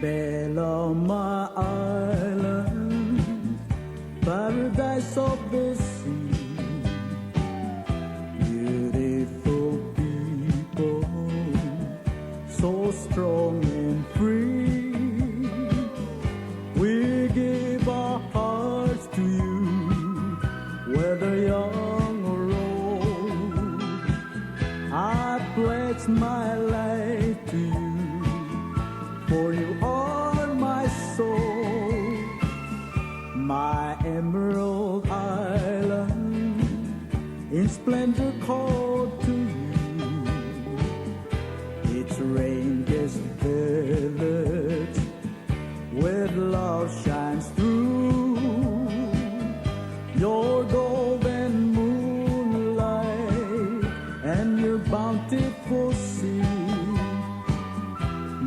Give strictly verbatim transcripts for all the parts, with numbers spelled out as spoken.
Belau, my island, paradise of the sea. Beautiful people, so strong and free. We give our hearts to you, whether young or old. I pledge my life to you, for you are my soul, my emerald island, in splendor called to you. Its rain-kissed village with love shines through. Your golden moonlight and your bountiful sea.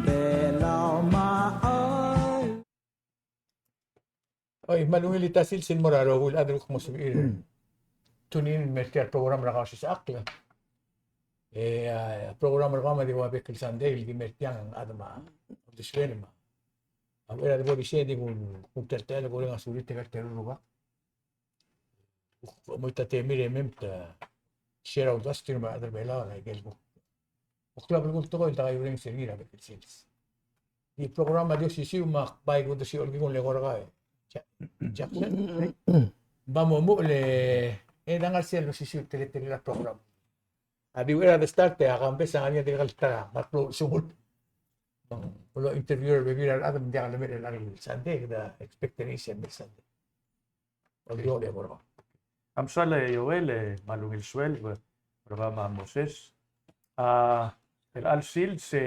Belau, my island. Oi, me a ungil el ta sils el mo er a rokui el chad el kmo sebechir el tune in el mer tia el program er a Kausisechakl. E a program er kemam a di ua bek el Sunday el di mer tiang, a chad me a uldesuel me a A ua er a di bo di sei, di kuk, kuk teletael e kureng a sulir tirka el teru el rubak. Kuk mo ita temir e mei me te share a uldasu er tir me a rechad er a Belau er a ikel kuk, kuk klou el kuk tekoi el ta kaiureng er ngii er a bek el sils. Di program a di osisiu me ak bai kuk dosiik el kuk le kora kai. Jack, Jack, ba mo muchel e, e dengar sel osisiu el teletelel a program. A di ua er a de start e a Kambes a ngar er ngii a dirrek el ta er a, me a klou el sungul. Me ng mlo interview er a rebebil er a rechad me ng diak lemei er a Sunday, kede expect er ngii sel mei Sunday. Oldiol e bo er kau. Am sal e Joel, e me a ungil sueleb er kau me a Moses. A, er chelecha el sils e,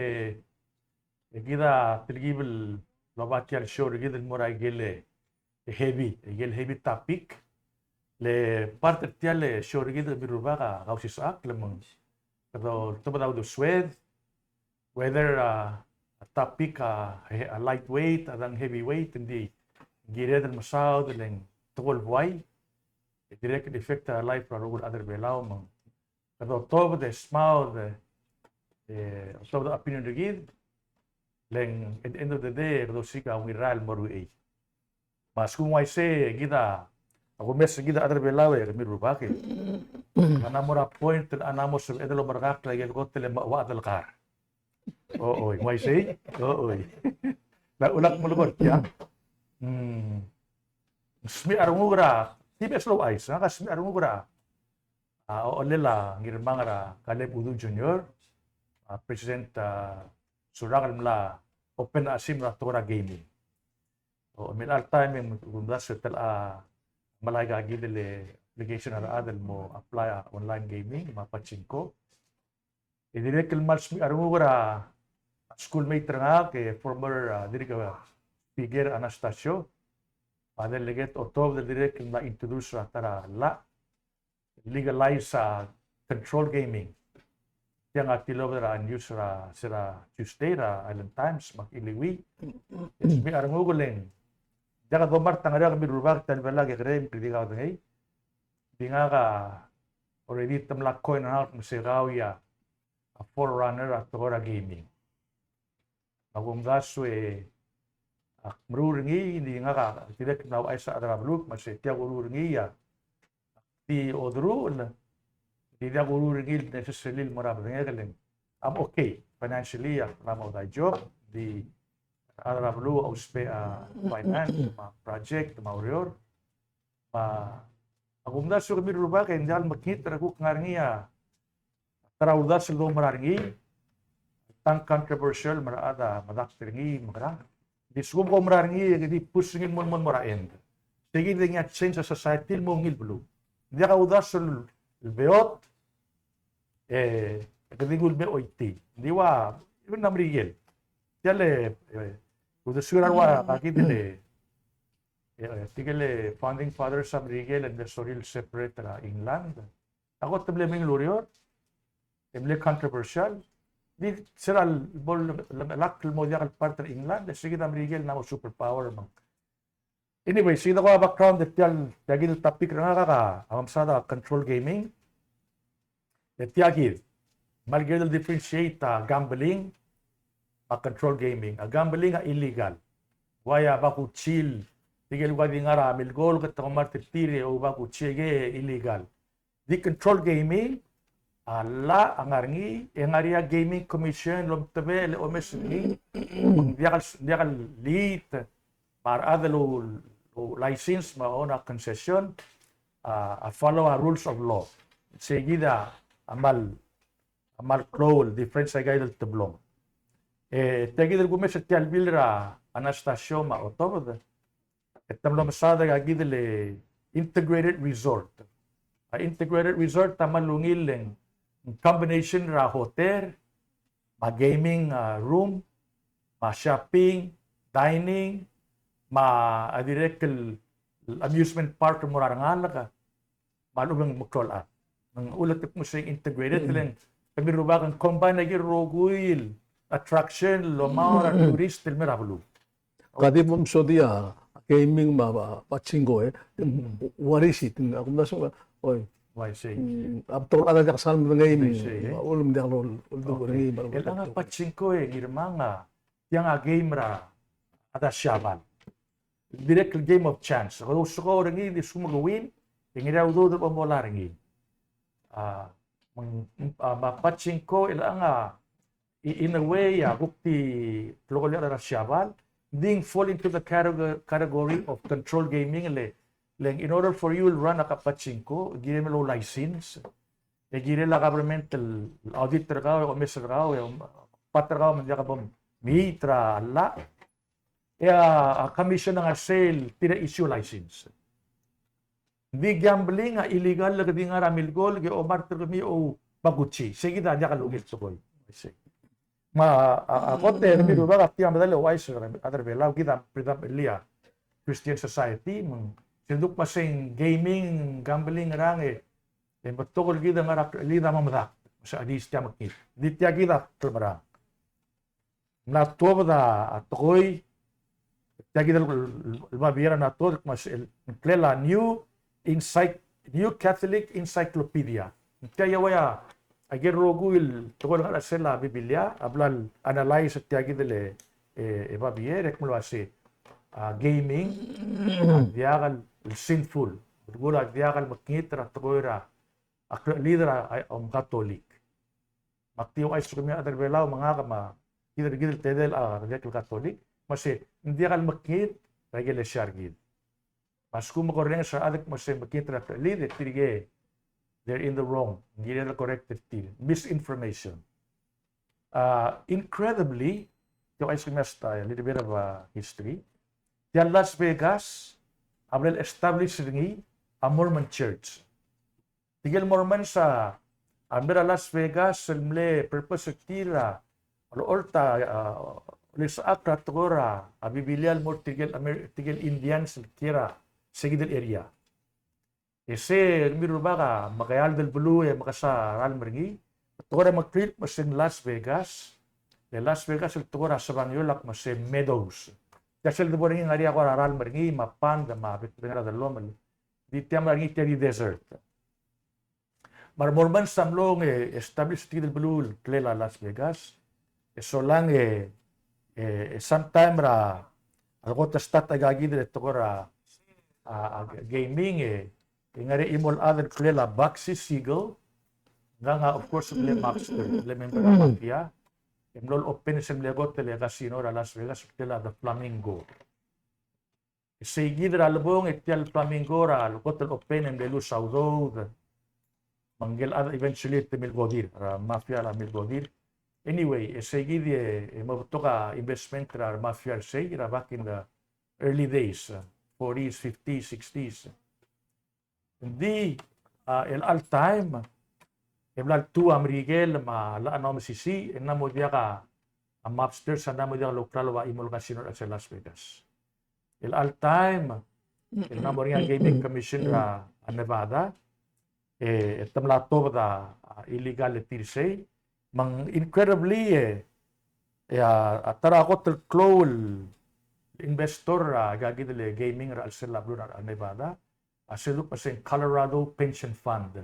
e kid a telkib el oba tia el show er kid el mo er a ikel, e, heavy, ikel heavy topic. Le part er tia el show er kid kemiu el rubak a Kausisechakl, le me ng kede oltobed a uldesued, whether a, a topic a, a lightweight, a dang heavyweight, ng di kired el mesaod le ng tekoi el buai, e dirrek el effect er a life er a rokui el chad er a Belau, me ng kede otobed e smaod, e otobed a opinion er kid, le ng at the end of the day, kede osiik a ungil rael el mo er a uchei. Me a lsekum ng uaisei e kid a, a kumes er kid a chad er a Belau e kemiu el rubak e ng mla mo er a point el mla mo sebeched el omerekakl a ikel kot el me a ua chad el kar. Ochoi, ng uaisei? Ochoi. Ng ulak melekoi er tiang. Hmm. Smiich a renguk er a, di beches el ouchais, ngak a smiich a renguk er a, a, ochellel a Ngirmang er a Caleb Udu Junior, a, President, a, Surak el mla open a chesimer a tekoi er a gaming. O, me a chelecha el taem e ng kumdasu e te locha melai a kid el application er a rechad el mo apply a online gaming me a pachinko. E dirrek el kmal smiich a renguk er a schoolmate er ngak e former, a, dirk, a, speaker Anastasio. A delegate Otobed el dirrek el mla introduce er a ta er a llach, legalize a control gaming. Tiang a tilobed er a news er a, se er a Tuesday er a Island Times me ak liuii. E smiich a renguk e le ng diak domart a ngar er ngii a kemiu el rubak, tia el bla kekerei me kede di kaudengei. Di ngak a already te mla coin er ngak me se kau a, a forerunner er a tekoi er a gaming. Me a kumdasu e ak meruul er ngii, ng di ngak a dirrek el mla ouchais a rechad er a beluu, me se tia kuruul er ngii a, di oderuchel, ng di diak kuruul er ngii el necessarily el mo er a bedengek el, I'm okay financially, a mla mo di job, di a rechad er a beluu a ousbech a finance, me a project, me a ureor. Me a kumdasu e kemiu el rubak e ng diak el mekngit er a kuk ngar er ngii a ta er a uldasu el doumera er ngii, tang controversial me a rechad a medakt er ngii, mekerang. Di lsekum kom mera er ngii e ke di push er ngii el mo, mo, mo er a end. Sei kid e ngii a change a society el mo ungil beluu. Ng diak a uldasu el beot, e, ke di nguu el me choitii. Ng di ua, even a Merikel. Tia el, e, uldesuir a rua, a kid el, e, e, tirke el founding fathers er a Merikel e ng mle sorir el separate er a England. A kot e mle mei el ureor, e mle controversial. Di se er a bo le, le, lak el mo diak el part er a England, e sei kid a Merikel a mo superpower me ng. Anyway, sei kid a ko a background er tia el, tia kid el topic er ngak a, a mesaod a control gaming. E tia kid, kmal kired el differentiate a gambling, me a control gaming. A gambling a illegal. Uai a bakuchi el, tirke el ua di ngar er a milkolk e te ko mart er tir e oubakuchi, aikei a illegal. Di control gaming a llach a ngar er ngii, e ng ngar er ngii a Gaming Commission el omtebechel e omes er ngii, ng diak el, diak el lead, me a rechad el ou, ou license me a own a concession, a, a follow a rules of law. Sei kid a kmal, a kmal klou el difference aika el teblong. E tia kid el kumes er tia el bill er a Anastasio me a otobed, e te mlo mesaod aika kid el integrated resort. A integrated resort a kmal ungil el ng combination er a hotel, me a gaming, a, room, me a shopping, dining, me a dirrek el amusement park el mo er a rengalek, me a lechub e ng meklou el chad. Ng uletek mo se ng integrated, le ng kemiu el rubak e ng combine aike el rokui el attraction el omau er a tourist el mei er a beluu. Ka di bo msodii a gaming me a, a, pachinko, e. What is it? Ak omdasu, oi. Uai, sei. Mm, a betok el chad a diak sal medengei, sei, e. Ulemdiak lo, lo, okay, medengei, el ngar er ngii a pachinko e, ngii er a manga, tiang a game er a, a chad er a Siabal. Dirrek el game of chance. Kede ousekool er ngii, di lsekum ke win, e ng ngar er ngii a udoud el bo mola er ngii. A, me ng, a, me a pachinko, el ngar er ngii a, i-, in a way, a, kuk di klokoliakl er a Siabal, di ng fall into the catego-, category of control gaming, le, le ng in order for you to run a pachinko, e kirel el mo license, e kirel a government el audit er kau, e omes er kau, e om-, pat er kau me ng diak bo meet er a llach, e a, a commission a ngar er sel tir a issue license. Di gambling a illegal, le kede ngar er a milkolk e omart er kemiu e oubakuchi. Sei kid a diak el ungil tekoi. Sei. Me a, a, a kot e kemiu el rubak a tia medal e ouchais er a rechad er a Belau, kid a predominantly a Christian society, me ng sel duk me se ng gaming, gambling er ngii, e ng betok el kid a ngar er a, kid a mo medakt, me se a di tia mekngit. Di tia kid a klemerang. Ng mla tuobed a tekoi, tia kid el, el, el babier a mla tuobed, me se el, ngklel a New Encyc-, New Catholic Encyclopedia. Tia a uai a, aike el rokui el tekoi el ngar er a chelsel a Biblia, a bla analyze er tia kid el, e, e babier, e kmo el uase, a, gaming a diak el sinful. Belkul a diak el mekngit er a tekoi er a, a klechelid er a, a, om Katolik. Me ak di ouchais er kemiu a rechad er a Belau me ngak me kid er kid el tedei el, a, dirrek el Katolik, me se ng diak el mekngit er a ikelesia er kid. Me a lsekum ke orrenges er a chad el kmo se ng mekngit er a klechelid, e tirke, they're in the wrong. Ng kired el correct er tir. Misinformation. A, incredibly, te ouchais er kemiu just a little bit of a history. Tia el Las Vegas a bla el establish er ngii a Mormon Church. Tirke el Mormons a, a mei er a Las Vegas el mle purpose er tir a, a locholt a, a, olsisechakl er a tekoi er a, a Biblia el mo er tirke el Amer-, tirke el Indians el kiei er a se kid el area. E se, kemiu el rubak a, mekeald el beluu e mekesai a ralm er ngii, tekoi er a mekrir me se ng Las Vegas, e Las Vegas el tekoi er a Sebangiol a kmo se Meadows. Tia sel debo er ngii e ng ngar er ngii a kora ralm er ngii, me a pond, me a bek el ngar er a dellomel. Di tia mla er ngii tia di desert. Me a re Mormons a mlo ong e establish er tia kid el beluu el ngklel a Las Vegas. E solang e, e, e sometime er a, a lekot el start aika kid el tekoi er a, a, a gaming e, e ng ngar er ngii a chimo el chad el ngklel a Bugsy Siegel. Ngkang a, of course, mle mobster, mle member er a mafia. E mlo open, sel mle kot el casino er a Las Vegas, ngklel a The Flamingo. E sei kid er a lebong e tia el Flamingo er a lekot el open e ng mle lose a udoud. Me ngike el chad eventually te milkodir, er a mafia a milkodir. Anyway, e sei kid e, e mo betok a investment er a mafia er sei, er a back in the early days, uh, forties, fifties, sixties. Ng di, a, el all time, e bla ltuu a Merikel me a llach el mesisiich, e ng mla mo diak a, a mobsters a ng mla mo diak louklalo a chimo el casino er a chelsel Las Vegas. El all time, e ng mla mo er ngii a gaming commission er a, a Nevada, e, e te mla tuobed a, a illegal el tir sei, me ng incredibly, e, e a, a ta er a kot el klou el investor er a, aika kid el gaming er a chelsel a beluu er a Nevada, a se duk me se ng Colorado Pension Fund.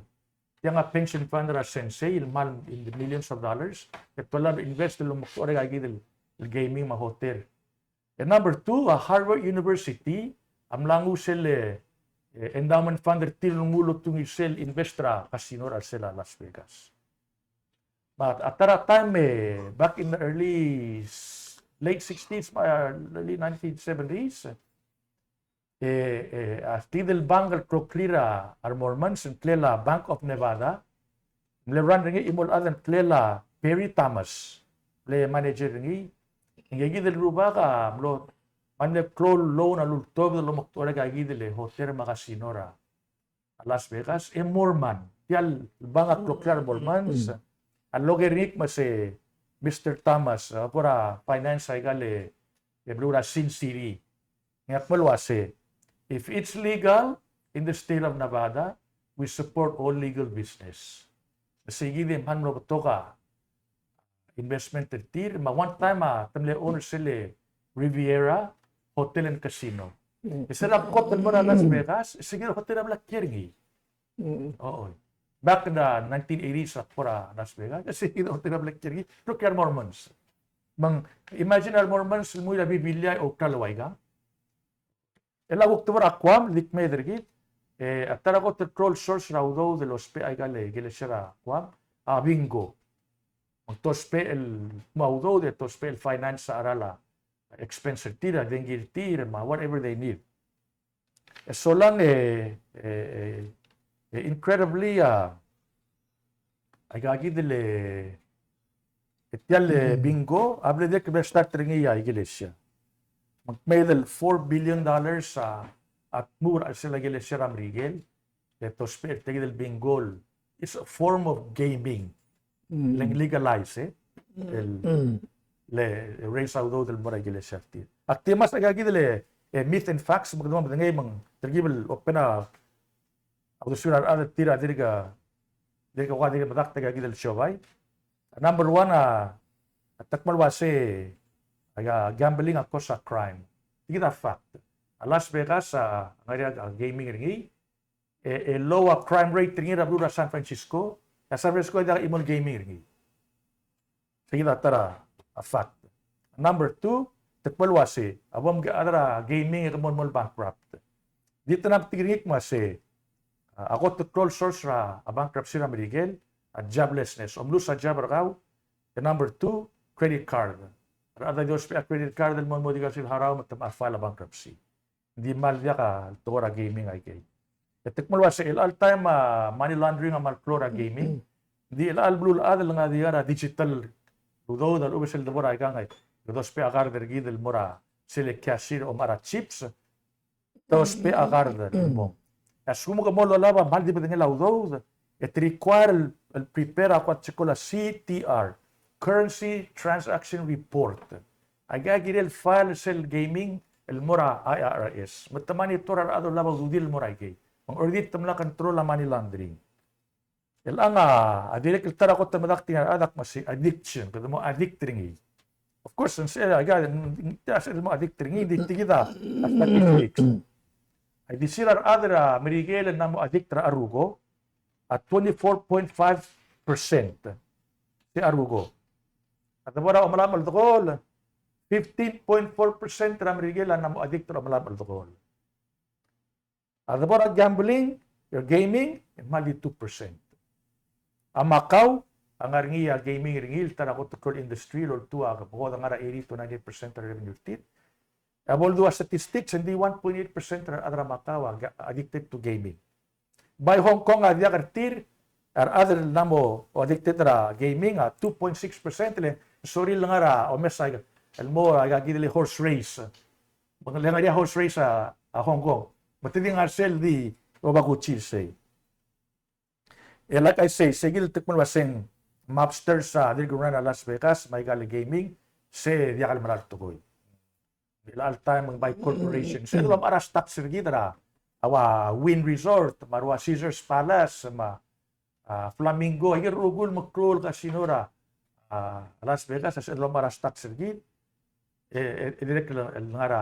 Tiang a pension fund er a sensei, el kmal in the millions of dollars, e te mla invest el omeklou er aika kid el el gaming me a hotel. E number two, a Harvard University a mla nguu sel, e, endowment fund er tir el nguu el otungii sel invest er a casino er a chelsel a Las Vegas. Me a ta er a taem e, back in the early s-, late sixties, me a early nineteen seventies, e, e, a tia el bank el kloklir a re Mormons, ng ngklel a Bank of Nevada, mle run er ngii a chimo el chad el ngklel a Perry Thomas, mle manager er ngii. Ngike kid el rubak a mlo, me ng mle klou el loan a lultobed el omekdechor aika kid el hotel me a casino er a Las Vegas, e Mormon. Tia el bank a kloklir a re Mormons a loker er ngii el kmo se Mister Thomas, a kora finance aika el, e, beluu er a Sin City. Ng kmal uase, "If it's legal in the state of Nevada, we support all legal business." Me sei kid e ng mlo betok a investment er tir, me a one time a te mle owner er sel Riviera Hotel and Casino. E sel kot el mo er a Las Vegas, e sei kid el hotel a bla kiei er ngii. Oi. Back in the nineteen eighties a kora Las Vegas, e sei kid el hotel a bla kiei er ngii, kloklir a re Mormons. Me ng, imagine a re Mormons el mui er a Bibilia e ouklalo aika. E a kuk tebor a Guam, di kmeed er kid, e, a ta er a kot el klou el source er a udoud el ousbech aika el ikelesia er a Guam, a bingo. Me te ousbech el, mo udoud e te ousbech el finance a cheral a expense er tir, a dengki er tir, me a whatever they need. E solang e, e, e, e incredibly, a, aika kid el, e tia el bingo a bla dirrek el bla start er ngii a ikelesia. Me ng kmeed el four billion dollars a, a tmuu er a chelsel a ikelesia er a Merikel, e te ousbech er tia kid el bingo. It's a form of gaming. Le ng legalize, e. El, le raise a udoud el mo er a ikelesia er tir. Ak di mesa aika kid el, e, myth and facts, me kede mo medengei me ng telkib el open a uldesuir a rechad er tir a dirk, dirk ua dirk medakt aika kid el siobai. Number one, a, a te kmal uase, a, gambling a cause a crime. Tia kid a fact. A Las Vegas a ngar er ngii a gaming er ngii. E, e low a crime rate er ngii er a beluu er a San Francisco. E a San Francisco a diak a chimo el gaming er ngii. Sei kid a ta er a fact. Number two, te kmal uase, a bo mkechad er a gaming e ke mo el mo el bankrupt. Di te mla metik er ngii el kmo se, a, a kot el klou el source er a, a bankruptcy er a Merikel, a joblessness. Omlose a job er kau, e number two, credit card. A rechad a di ousbech a credit card el mo el mo di kasiu el harau me te mo file a bankruptcy. Ng di kmal diak a tekoi er a gaming aikei. E te kmal uase chelecha el taem a money laundering a kmal klou er a gaming. Ng di chelecha el beluulechad el ngar er a digital udoud a lechub e sel debo er a ikang e, kede ousbech a card er kid el mo er a sel cashier el omechar a chips. Te ousbech a card el mong. E a lsekum ke mo olab a kmal di bedengel a udoud, e te require el, el prepare a kuk ta el kmo a C T R, Currency Transaction Report. Aika kirel file sel gaming el mo er a I R S. Me te monitor a rechad el olab a ududir el mo er aikei. Me ng already te mla control a money laundering. Chelechang a dirrek el ta er a kot el medakt er ngii a rechad a kmo se addiction, kede mo addict er ngii. Of course, ng se, aika, ng, ng, te se mo addict er ngii, di tia kid a statistics. A ildisir a rechad er a Merikel el mla mo addict er a cheruko, a twenty-four point five percent. Se a cheruko. A debo er a omelam el dekool, fifteen point four percent er a Merikel a mla mo addict er a omelam el dekool. A debo er a gambling, or gaming, e kmal di two percent. A Macau, a ngar er ngii a gaming er ngii el ta er a kot el klou el industry el oltuu a kebekod a ngar er a eighty to ninety percent er a revenue er tir. A bo ledu a statistics, ng di one point eight percent er a rechad er a Macau a ga-, addicted to gaming. Bai Hong Kong a diak er tir, a rechad el mla mo addicted er a gaming a two point six percent, le ng sorir el ngar er a omes a, el mo aika kid el horse race. Me ng le ngar er ngii a horse race a, a Hong Kong. Me te di ngar er sel di oba kuchii sei. E like I say, se kid el te kmal uaseng mobsters a dirk run a Las Vegas, me aika el gaming, se diak el mera el tekoi. Chelecha el taem ng bai corporation. Se el omechar a stocks er kid er a, a ua Wynn Resort, me a ua Caesars Palace, me a, a, Flamingo, aike el rokui el meklou el casino er a, a, Las Vegas, se el omechar a stocks er kid, e, e, e dirrek el, el ngar er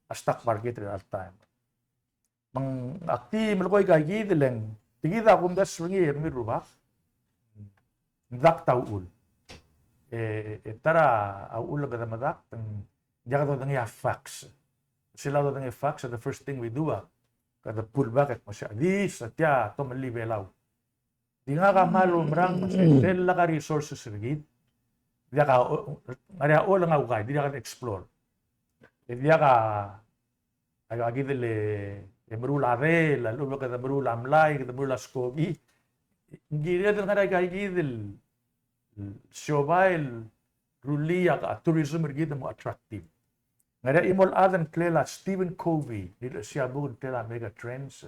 a stock market er chelecha el taem. Me ng ak di melekoi aika kid el ng, tia kid a kumdasu er ngii e rengmiu el rubak. Ng dakt a uchul. E, e ta er a uchul e kede medakt, ng diak dodengei a facts. Sel dodengei a facts, the first thing we do, a, kede pull back, e kmo se, a di, se tia tomellii Belau. Di ngak a kmal oumerang, me se, sel lak a resources er kid, diak a, o, ngar er ngii a olengau kai, di diak a explore. E diak a, a, a kid el, e meruul a deel, a lechub e kede meruul a mlai, kede meruul a skoki. Ng kired el ngar er ngii a kid el, siobai el rullii a, a tourism er kid el mo attractive. Ngar er ngii a chimo el chad el ngklel a Stephen Covey, el di lsebechir a buk el ngklel a Mega Trends.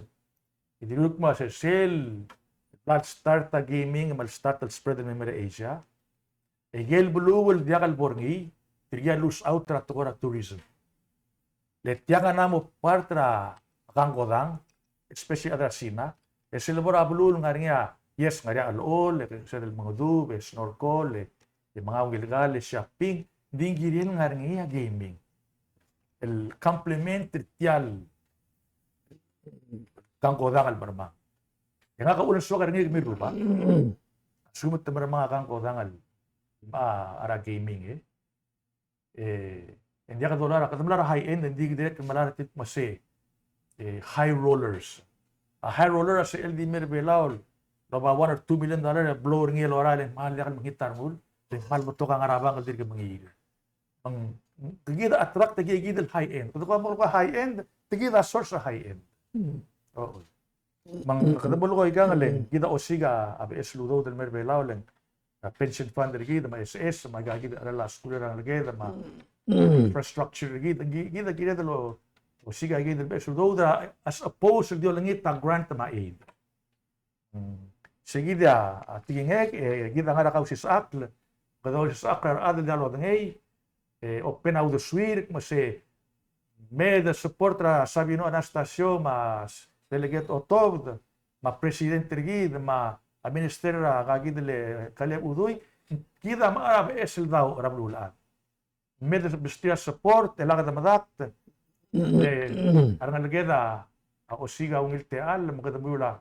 E dirrek el kmo se sel, bla el start a gaming, me a start el spread el mei er a Asia. E ikel beluu el diak el bo er ngii, tirke a lose out er a tekoi er a tourism. Le tiang a mla mo part er a kangkodang, especially a rechad er a Sina, e sel bo er a beluu el ngar er ngii a, yes, ngar er ngii a chelechol, e sel mengedub, e snorkel, e, e menga ungil kall, e shopping, ng di ng kirel ngar er ngii a gaming. El complement er tia el kangkodang el mermang. E ngak a uchul e ng soak er ngii e kemiu el rubak. Assuming te mermang a kangkodang el, a, er a gaming, e. E, e ng diak dolai, kede mla er a high end, e ng di dirrek el melai er tir el kmo se, e, high rollers. A high roller a sel di mei er a Belau el oba one or two million dollar el blo er ngii el orael e ng kmal diak el mekngit a rengul, e ng kmal betok a ngar er a bank el dirk mengiil. Me ng, kid a attract, kid, kid el high end. Kede kuk mo kuk high end, kid a source er a high end. Mm. Oo. Me ng kede mo kuk ikang le, kid a osiik a beches el udoud el mei er a Belau le ng, a pension fund er kid, me a SS, me a kid el a skuul er a rengeleked, me a infrastructure er kid, kid, kid a kired el osiik a kid el beches el udoud, a, as opposed el di olengit a grant me a aid. Mm. Se kid a, a tekingek, e, kid a ngar er a kausisechakl, kede ousisechakl er a rechad el diak lodengei, e, open a uldesuir, me se, me de support er a Sabino Anastacio, me a Delegate Otobed, me a President er kid, me a Minister er a kid el Kaleb Udui, kid a mechar a beches el daob er a beluulechad. Me de mesterir a support, e lak de medakt, e, a rengeleked a, a osiik a ungil techall, me kede meruul a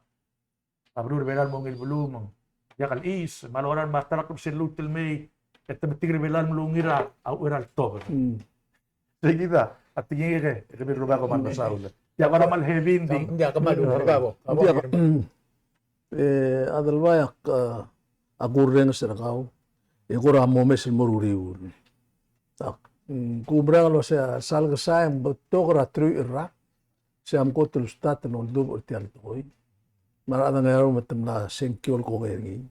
a beluu er a Belau el mo ungil beluu me ng diak el chais, me a lorael me a ta el kmo sel lmuut el mei, e te metik er a Belau el mlo ungil er a uchei er a letobed. Mm. Sei kid a tekingek e kemiu el rubak, kom kmal mesaul. Tia kora kmal heavy, ng di. Ng diak, kmal ungil, kabo. Ng diak, mm. E, Adelbai, ak, a, ak urrenges er kau, e kora momes el mo er a uriul. Ak, mm, kumerang el uasei a sal kesai e ng betok er a truich el rak, se a mkot el start el oldubech er tia el tekoi. Me a rechad a ngar er a me te mla sengkio el kongei er ngii.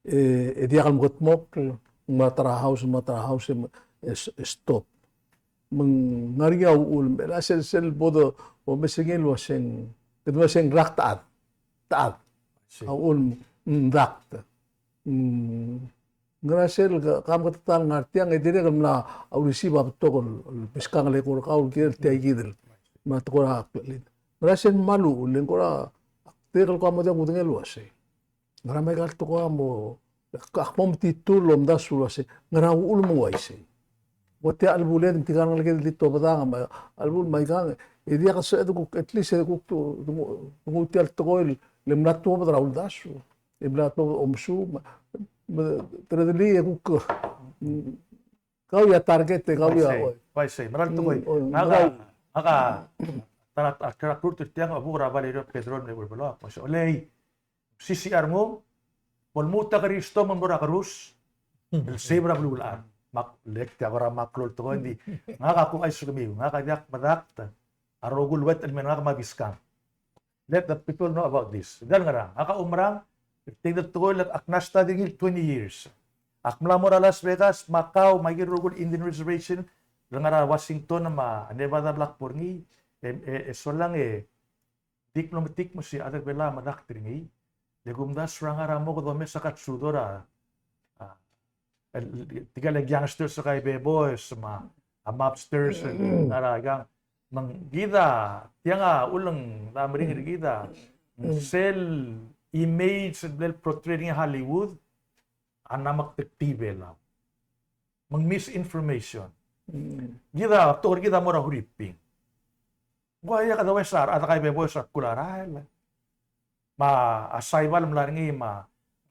E, e diak el mekedmokl, ng mla er a House, ng mla er a House, e, e, e stop. Me ng ngar er ngii a uchul, me a sel, sel bo de, bo mesengei el uaseng, kede meseng rak techad, techad. Sei. A uchul, mm, dak. Mm, Ngera sel ka, kam ke ta el ngar tiang, e dirrek el mla, a, receive a betok el, el piskang el eko er kau el kirel tia kid el. Me a tekoi er a, ngera sel kmal uchul, e ng kora, dirrek el kora mo diak kudengei el uasei. Ngera me aika el tekoi a mo, ak mo metitur el omdasu el uasei. Ngera uchul me ng uaisei. Bo tia el chelebuul e ng tirka el ngalek el di tobedang, me a chelebuul me aikang, e diak el sebeched el kuk, at least e kuk, tu, tu, tu, tia el tekoi el, le mla tuobed er a uldasu. E bla to omesuub, me, me, te redilii e kuk, mm, kau a target e kau a, uaisei, oi. Uaisei, mera el tekoi. Mm, oi, ngak a, ngak a, ta er a, ta er a klurt er tiang a buk er a Valerio Pedro el mle Uebelong, me se, olei, sisichii a rengum, bo lmuut a Kristo me ng mo er a kerus, el save er a beluulechad. Me ak, le tia kora meklou el tekoi, ng di, ngak a kuk ouchais er kemiu, ngak a diak medakt a rokui el uet el mei er ngak me a biskang. Let the people know about this. Diak el ngerang, ak oumerang, tia el tekoi el ak mla study er ngii el twenty years. Ak mla mo er a Las Vegas, Macau, me aike el rokui el Indian reservation, el ngar er a Washington, me a Nevada, bla kbo er ngii, e, e, e solang e, di kmo metik me se a chad er a Belau a medakt er ngii, le kumdasu er a ngar er a mo kede omes a katsudor a, a, el, tirka el gangsters er a Kaibeboes, me a, a mobsters, el ngar er a ikang. Me ng kid a, tiang a uleng, a meringel er kid a, sel image el mle portray er ngii a Hollywood, a mla mektektii a Belau. Me ng misinformation. Kid a, betok er kid a mo er a Huriping. Ng ua iak a de uaisei, a rechad er a Kaibeboes a kuk er a rael. Me a Saipan el mla er ngii me a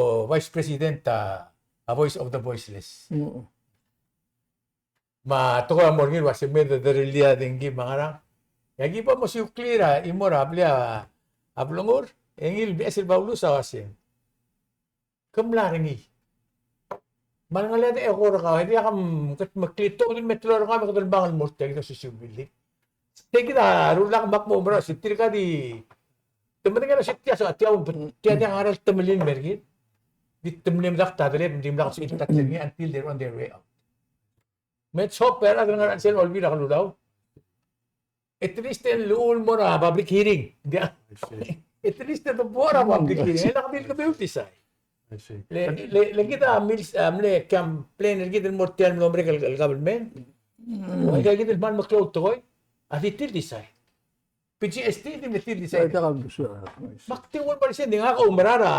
Vice President a, a voice of the voiceless. Mm. Me a tekoi a mo er ngii el uasei me de, de rellii a dengki me a ngerang. E aki bo mosiukl er a chimo er a blil a blengur, e ngii el beches el Paulus a uasei, ke mla er ngii. Me a lengeled e kora kau, e diak mkedmeklii, te kede meteloi er kau me kede lmang el mo er tia kid a osisiu el building. Tia kid a rulak me ak mo oumera el uasei tirka di, te medengei el uasei tia, so tia, tia, tia a ngar er a temelil el mer kid. Di temelil me dak ta delep, dimlak sebechir el ta er ngii until they're on their way out. Me let's hope e a rechad el ngar er a chelsel a Olbiil er a Kelulau, at least e llechul el mo er a public hearing. Diak. I see. At least e de bo er a public hearing. E lak di el kemeolt el decide. I see. Le, le, le kid a mil, a mle complain er kid el mo er tia el mlo merek el, el government. Mm. Ua ika kid el kmal meklou el tekoi a di tir el decide. P G S T di mle tir el decide. Tia, tia, tia, tia. Me ak di ua el uaisei, ng di ngak a oumera er a,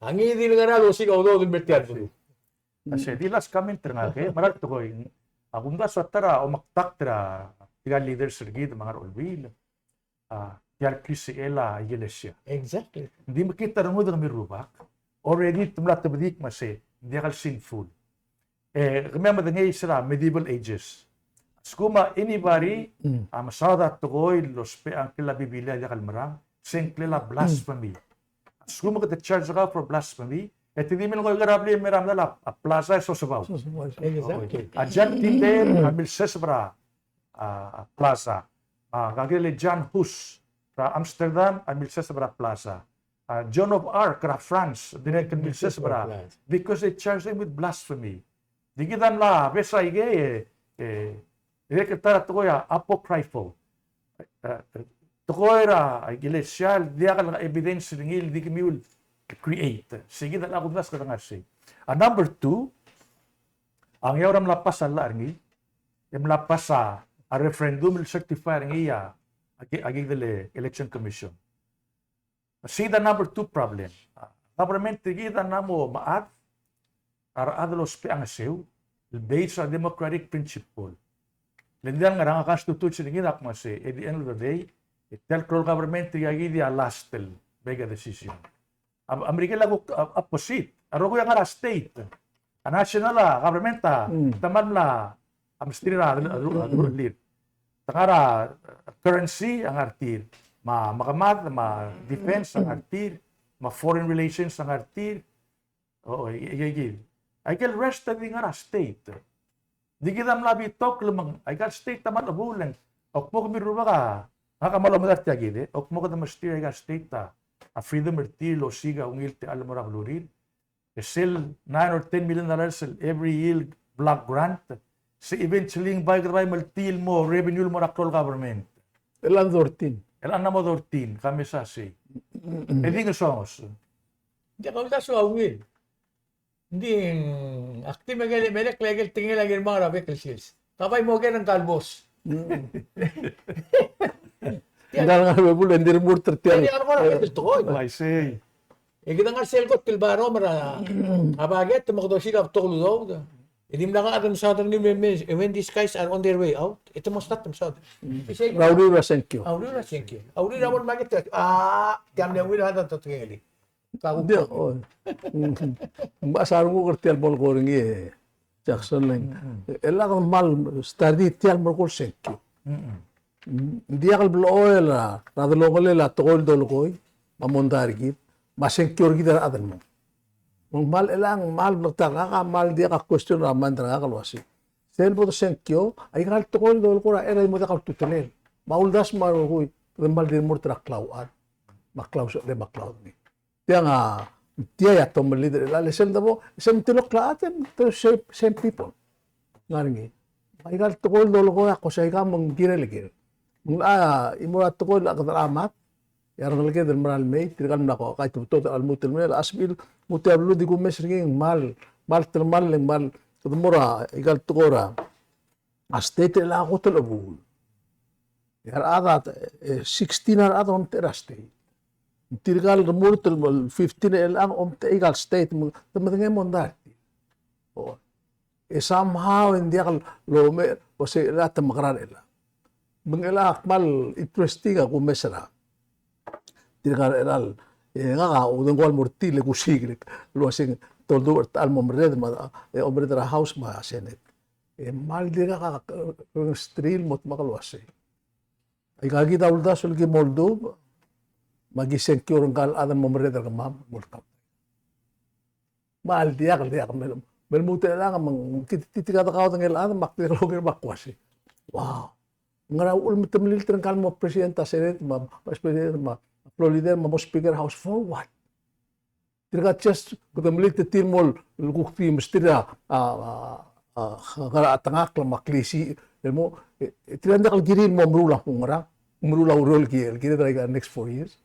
A ngii di el ngar er a losiik a udoud el mer tia el beluu. A se di last comment er ngak e, mera el tekoi. A kumdasu a ta er a omekdakt er tirka el leaders er kid me a ngar er a Olbiil a, tia el Christian el a ikelesia. Exactly. Ng di mekngit a rengud e kemiu el rubak. Already te mla tebedii me se, ng diak el sinful. E, kemiu a medengei se er a medieval ages. A lsekum a anybody a mesaod a tekoi el ousbech a ngklel a Biblia el diak el merang, se ngklel a blasphemy. A lsekum e kede charge er kau for blasphemy, e te di milekoi er a blil me er a medal a, a plaza e sosebau. Sosebau. Exactly. A Jan Tyndale a milseseb er a a, a plaza. A, ngak el Jan Hus er a Amsterdam a milseseb er a plaza. A, Joan of Arc er a France, dirrek el milseseb er a, because they charge them with blasphemy. Di kid a mla besa ikei, e, e, dirrek el ta er a tekoi a apocryphal. E, e, tekoi er a ikelesia el diak el evidence er ngii el di kemiu el create. Sei kid a kumdasu kede ngar er sei. A number two, a Ngeaur a mla pass a llach er ngii, e mla pass a referendum el certify er ngii a, a ki-, a kid el Election Commission. Sei a number two problem. A government er kid a mla mo mechad a rechad el ousbech a ngeseu el based on democratic principle. Le ng diak el ngerang, a constitution er kid a kmo sei, at the end of the day, e tia el klou el government er kid a last el make a decision. A, a Merikel a kuk, a, opposite. A rokui a ngar er a state. A national a government a, te mal mla, a mesterir a, a, a, a, a, te ngar er a, a, currency a ngar tir. Me a, me a kemad, me a defense a ngar tir. Me a foreign relations a ngar tir. O, e, e, e, e. Aike el rest a di ngar er a state. Di kid a mla betok el meng, aika el state a mal chebuul e ng, a kmo kemiu el rubak a, ngak a mal omdasu er tia kid e, a kmo kede mesterir aika el state a, a freedom er tir el osiik a ungil techall el mo er a belurir. E sel nine or ten million dollars el every year block grant, se eventually ng bai kede bai meltii el mo revenue el mo er a klou el government. Chelechang thirteen. Chelechang a mo thirteen, ka mesa sei. E di ngesonges. Ng diak a uldasu a ungil. Ng di, ak di mekele, melekoi a ikel tekingel a Ngirmang er a bek el sils. Ka bai mo ker ngka el boss. Ng ngar er a bebul e ng di remurt er tiang. Ng di remurt er tiang. Uaisei. E kede ngar er sel kot el barom er a, a baket, me kede osiik a betok el udoud. E dimlak a chad el mesaod er ngii me, me, when these guys are on their way out, e te mo start el mesaod. Uaisei. Er a uriul er a sengkio. A uriul er a sengkio. A uriul er a mo el baket, a, tia mle ungil a chad a tekingel. Ng diak, o. Ng mechas a renguk er tia el bo lekoi er ngii e Jackson, le ng, e le kmal study tia el merekong el sengkio. Ng diak el blechoel a, er a delongelel a tekoi el dolekoi, me a mondai er kid, me a sengkio er kid a rechad el mong. Me ng kmal, chelechang kmal bleketakl, ngak a kmal diak a question er a mind er ngak el uasei, sel bo de sengkio, aika el tekoi el dolekoi er a chelsel a di mo diak a ultutelel. Me a uldasu me a rokui, kede kmal di remurt er a klauchad, me a klausechelem me a klaodengei. Tiang a, tia a tomellid er chelechang, le sel debo, sel mtilokl a chad, the same, same people. Ngar er ngii. Aika el tekoi el dolekoi a kmo sei aika me ng kirel el kirel. Ng locha, e mo er a tekoi el kede locha mad, e a rengeleked el mera el mei, tirka el mla ko, kaitebetod a lmuut el mei, a sebechir el lmuut a beluu, di kumes er ngii, ng kmal, kmal telemall, le ng kmal, kede mo er a, aika el tekoi er a, a state el a kot el chebuul. E a rechad a, e, sixteen a rechad a omtechei er a state. Tirka el remurt el fifteen er chelechang a omtechei aika el state, me te medengei a mondai er tir. O. E somehow e ng diak el lomech, uasei chelechang te mekerang er chelechang. Me ng chelechang a kmal interesting a kumes er a tirka el chelechang, e ngak a udengua el mo er tir le kusiik, le uasei te oldubech er a techall el mo merreder, me a, e, omerreder er a House me a Senate. E kmal dirkak a, e, rengesterir el mo dmak el uasei, aika kid a uldasu el ki mo oldubech, me aki sengkio er ngka el chad el mo merreder er kemam, mo el kau. Me a ldiak, ldiak, me, me lmuut er chelechang, me ng, ti, ti, tirka a dekaudengei el chad, me ak dirk longir me ak uasei, wow. Ngera uchul me te melilt er ngka el mo president er a Senate, me a, vice president, me a floor leader, me a mo speaker er a House, for what? Tirka just, kede melilt er tir el mo, el kuk di mesterir a, a, a, a, ngar er a chetengakl me a klisiich, el mo, e, e, tirka ng diak el kirir el mo meruul a, ngerang, meruul a ureor el ki, el kired er aika el next four years.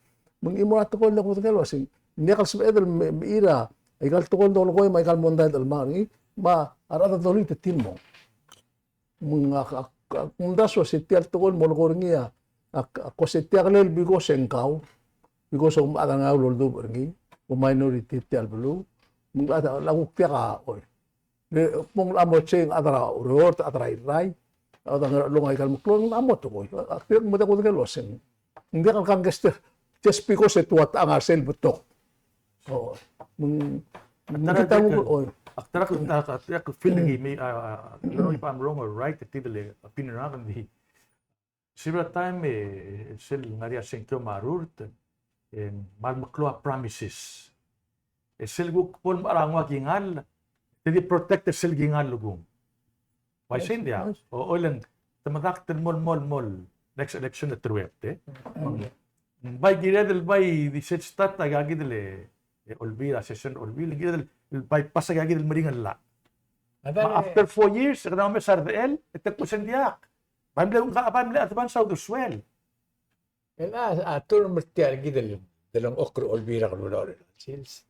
Me ng chimo er a tekoi el diak kudengei el uasei, ng diak el sebeched el me, mechir a, aika el tekoi el dolekoi me aika el mondai el chelebangel er ngii, me a rechad a dolilt er tir el mo. Me ng ak, ak, ak, kumdasu a se tia el tekoi el mo lekoi er ngii a, ak, ak, ko se tia el because e ng kau, because a kumechad a ngau el oldubech er ngii, ko minority er tia el beluu, me ng locha, locha kuk diak a, oi. Le, kmo ng locha mo change a chad er a Oreor, chad er a Irrai, a chad er a Ngerchelong a ika el meklou, ng locha mo tekoi. Ak dirrek el medakl el kudengei el uaseng, ng diak el kangkei just because e tuat a ngar sel betok. O, me ng, me ng kita, ak ta er a, oi. Ak ta er a, ak ta er a feeling e, me, uh, I don't know if I'm wrong or right, e tia el opinion er ngak, ng di several time, e, sel ngar er ngii a sengkio me a rurt, e, kmal meklou a promises. E sel kuk bo el mechar a nguu a kingall, te di protect er sel kingall el kung. Uaisei ng diak? Yes, yes. O, o, le ng, te medakt el mo, mo, mo, next election e te ruebet, e. Mm. Ng bai kired el bai di sel start a ika kid el, e, Olbiil, a session er a Olbiil, kired el bai pass a ika kid el meringel el llach. Me after four years, e kede omes a rdechel, e te kmo se ng diak. Bai mle, bai mle advance a uldesuel. El a, a term er tia el kid el delengchokl er a Olbiil er a Kelulau er a sils